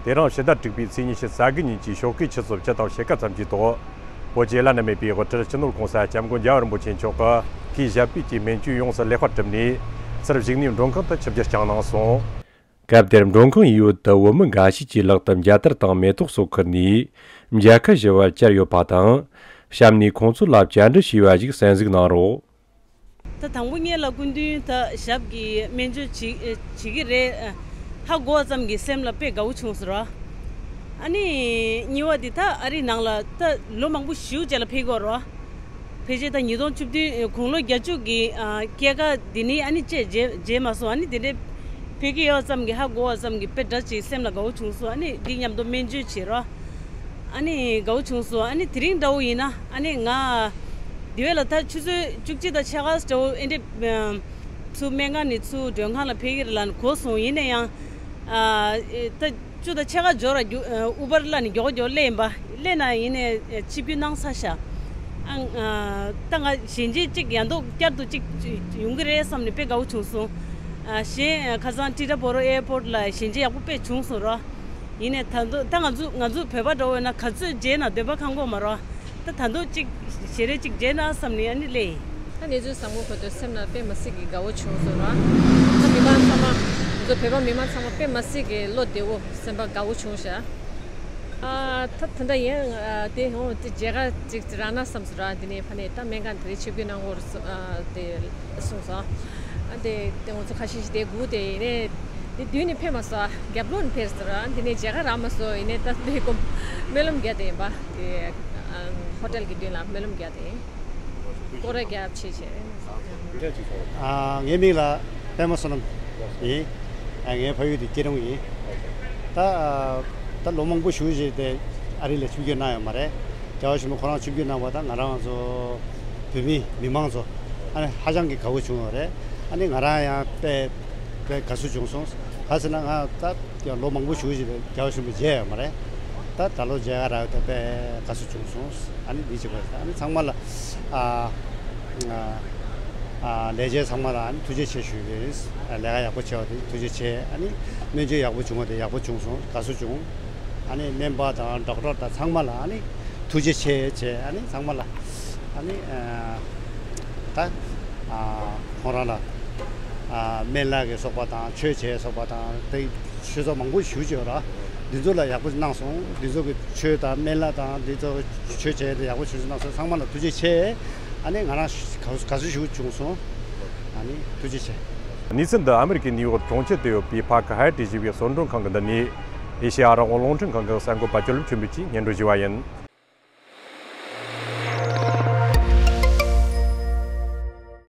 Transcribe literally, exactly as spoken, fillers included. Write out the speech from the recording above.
དེ་རིང་ཕྱི་ཟླ་དྲུག་པའི་ཚེས་ཉི་ཤུ་རྩ་དགུ་ཉིན་གྱི་ཞོགས་ཀའི་ཆུ་ཚོད་བཅུ་དང་ཕྱེད་ཀ་ཙམ་གྱི་ཐོག་བོད་ཀྱི་བླ་ན་མེད་པའི་དབུ་ཁྲིད་སྤྱི་ནོར་༸གོང་ས་༸སྐྱབས་མགོན་༸རྒྱལ་བ་རིན་པོ་ཆེ་མཆོག་གིས་གུས་ཞབས་པུས་ཀྱི་མན་ཇུ་ཡོངས་སུ་ལེགས་པར་གྲུབ་ནས་ཚུར་བཞུགས་གནས་མགྲོན་ཁང་དུ་ཆིབས་བསྒྱུར་བསྐྱངས་གནང་སོང་། སྐབས་དེར་མགྲོན་ཁང་ཡི་ཡོད་དུ་བོད་མི་འགའ་ཞིག་གིས་ལག་ཏུ་མཇལ་དར་དང་མེ་ཏོག་སོགས་ཁུར་ནས་མཇལ་ཁ་ཞུ་བར་བཅར་ཡོད་པ་དང་། གཤམ་ནས་ཁོང་ཚོ་ལ་བཅར་འདྲི་ཞུས་པ་ཞིག་གསན་གཟིགས་གནང་རོགས། ད་དང་པོ་ངེད་ལ་སྐུ་མདུན་ད་ཞབས་ཀྱི་སྨན་བཅོས་བྱེད་བྱེད་ཀྱི་རེད། ཧ་གོ་བ་ཙམ་གྱིས་སེམས་ལ་དཔེ་དགའ་བོ་བྱུང་སོང་ར། ཨ་ནི་གཉིས་པ་འདི་ད་ཨ་རིའི་ནང་ལ་ད་ལོ་མང་པོ་ཞེ་པོ་ཅིག་ལ་ཕེབས་ཀྱི་ཡོད་ར། ཕལ་ཆེར་ད་ཉིས་སྟོང་བཅུ་བདུན་དགུང་ལོ་བརྒྱད་ཅུ་གི་སྐྱེས་སྐར་འདི་ནི་ཨ་ནི་བཅད་བརྗེད་བརྗེད་མ་སོང་། ཨ་ནི་དེ་འདྲའི་ཕེབས་ཀྱི་ཡོད་ཙམ་གྱིས་ཧ་གོ་བ་ཙམ་གྱིས་དཔེ་འདྲ་ཅིག་སེམས་ལ་དགའ་བོ་བྱུང་སོང་། ཨ་ནི་འདི་མཉམ་དུ་སྨན་བཅོས་བྱེད་ར། ཨ་ནི་དགའ་བོ་བྱུང་སོང་། ཨ་ནི་དེ་རིང་འདྲ་བོ་ཡིན་ན་ཨ་ནི་ང་དེ་བས་ལ་ད་ཆུ་ཚོད་བཅུ་གཅིག་དང་ཕྱེད་ཀ་འདྲ་བོ་ཨེ་འདྲ་ཚུར་སྨན་ཁང་ནས་ཚུར་མགྲོན་ཁང་ལ་ཕེབས་ཀྱི་རེད་ལབ་ནས་གོ་སོང་། ཡིན་ན་ཡང་ཨ་ད་བཅུ་དང་ཕྱེད་ཀ་འབྱོར་ར་རྒྱུ་ཨུ་བར་གླ་ནས་མགྱོགས་མགྱོགས་སླེབས་ཡིན་པ། སླེབས་ན་ཡིན་ནས་ཆིབས་བསྒྱུར་གནང་ཚར་ཤག་ཨ་ད་ང་གཞན་ཆེད་གཅིག་ཡང་ཐོག་བསྐྱར་དུ་གཅིག་ཡོང་གི་རེད་བསམ་ནས་དཔེ་དགའ་བོ་བྱུང་སོང་། ཨ་གཞན་ཁ་སང་ཊི་ཊ་བོ་རོ་ཨེར་པོར་ཊི་ལ་ཞལ་མཇལ་ཡག་པོ་དཔེ་བྱུང་སོང་ར། ཡིན་ནའི་ད་དུང་ད་ང་ཚོ་ང་ཚོ་བོད་པ་འདྲ་བོ་ཡིན་ན་ག་ཚོད་མཇལ་ན་འདོད་པ་ཁེངས་པོ་མ་རེད། ད་ད་དུང་གཅིག་ཞལ་རས་གཅིག་མཇལ་ན་བསམ་ནས་ཨ་ནི་སླེབས་ཡིན། ད་གནས་ཚུལ་བཟང་པོ་གོ་དུས་སེམས་ལ་དཔེ་མི་སྲིད་ཀྱི་དགའ་བོ་བྱུང་སོང་ར། ད་མི་མང་ཚང་མ་ང་ཚོ་བོད་པ་མི་མང་ཚང་མ་དཔེ་མི་སྲིད་ཀྱི་བློ་བདེ་བོ་སེམས་པ་དགའ་བོ་བྱུང་ཤག་ཨ་ད་ད་ལྟ་ཡིན་ཨ་དེ་ཧོ་དེ་མཇལ་ཁ་ཅིག་རག་ན་བསམ་སོང་ར། འདི་ནས་ཕ་ནས་ད་སྨན་ཁང་དེ་རིང་ཆིབས་བསྒྱུར་གནང་དགོས་རེད་སོ་ཨ་དེ། གསུངས་སོང་། ཨ་དེ་དེ་ང་ཚོ་ཁ་ཤས་ཤིག་དེ་སྒུག་དེ་ཡིན་ནས་དེ་མདུན་ནས་ཕེབས་མ་སོང་། རྒྱབ་ལོགས་ནས་ཕེབས་སོང་ར། འདི་ནས་མཇལ་ཁ་རག་མ་སོང་། ཡིན་ནས་ད་དེ་ཀོ་སྨོན་ལམ་རྒྱག་དེ་ཡིན་པ། དེ་ཨ་ཧོ་ཊེལ་གི་མདུན་ལ་སྨོན་ལམ་རྒྱག་དེ་ཡིན། སྐོར་ར་རྒྱབ་ཆེ་ཆེ། ཨ་ངའི་མིང་ལ་པད་མ་བསོད་ནམས་ཡིན། ཨ་ངའི་ཕ་ཡུལ་དེ་སྐྱིད་གྲོང་ཡིན། ད་ཨ་ད་ལོ་མང་པོ་ཞིག་རྗེས་དེ་ཨ་རི་ལ་ཆིབས་བསྒྱུར་གནང་ཡོད་མ་རེད། རྒྱལ་བ་གཞོན་པ་ཁོ་རང་ཆིབས་བསྒྱུར་གནང་བ་དང་ང་རང་ཚོ་བོད་མི་མི་མང་ཚོ་ཨ་ནི་ཧ་ཅང་གི་དགའ་བོ་བྱུང་བ་རེད། ཨ་ནི་ང་རང་ཡང་དཔེ་དཔེ་དགའ་བསུ་བྱུང་སོང་། ག་ཟེར་ན་ང་ད་ལོ་མང་པོ་ཞིག་རྗེས་དེ་རྒྱལ་བ་གཞོན་པ་མཇལ་ཡོད་མ་རེད། ད་ད་ལོ་མཇལ་ཁ་རག་ཡོད་དེ་དཔེ་དགའ་བསུ་བྱུང་སོང་། ཨ་ནི་འདི་བྱེད་དགོས། ཨ་ནི་ཚང་མ་ལ་ཨ་ཨ་ཨ་ལས་བྱེད་ཚང་མ་ལ་ཨ་ནི་ཐུགས་རྗེ་ཆེ་ཞུ་གི་ཡིན། ཨ་ལས་ཀ་ཡག་པོ་བྱས་པ་དེ་ཐུགས་རྗེ་ཆེ། ཨ་ནི་སྨན་བཅོས་ཡག་པོ་བྱུང་བ་དེ་ཡག་པོ་བྱུང་སོང་། དགའ་བསུ་བྱུང་། ཨ་ནི་སྨན་པ་དང་ཌོག་ཊར་དང་ཚང་མ་ལ་ཨ་ནི་ཐུགས་རྗེ་ཆེ་བྱས། ཨ་ནི་ཚང་མ་ལ་ཨ་ནི་ཨ་ད་ཨ་ཁོང་རང་ལ་ཨ་སྨན་བླ་གི་སོགས་པ་དང་ཆོས་བྱེད་སོགས་པ་དང་དེ་ཆོས་ཚོགས་མང་པོ་ཞུ་བྱས་ར། འདི་ཚོ་ལ་ཡག་པོ་གནང་སོང་། འདི་ཚོ་གི་ཆོས་དང་སྨན་བླ་དང་འདི་ཚོ་ཆོས་བྱས་ཏེ་ཡག་པོ་ཞུ་གནང་སོང་། ཚང་མ་ལ་ཐུགས་རྗེ་ཆེ། ཨ་ནི་ང་རང་དགའ་བསུ་ཞུ་བྱུང་སོང་། ཨ་ནི་ཐུགས་རྗེ་ཆེ། གནས་ཚུལ་འདི་ཨ་མི་རི་ཀའི་ནིའུ་ཡོག་གྲོང་ཁྱེར་དུ་ཡོད་པའི་Park Hyatt་ཞེས་པའི་གསོལ་མགྲོན་ཁང་གི་མདུན་ནས་ཨེ་ཤེ་ཡ་རང་དབང་རླུང་འཕྲིན་ཁང་གི་གསར་འགོད་པ་ཅོ་ལིམ་ཆོས་འཕེལ་གྱིས་སྙན་སྒྲོན་ཞུས་པ་ཡིན།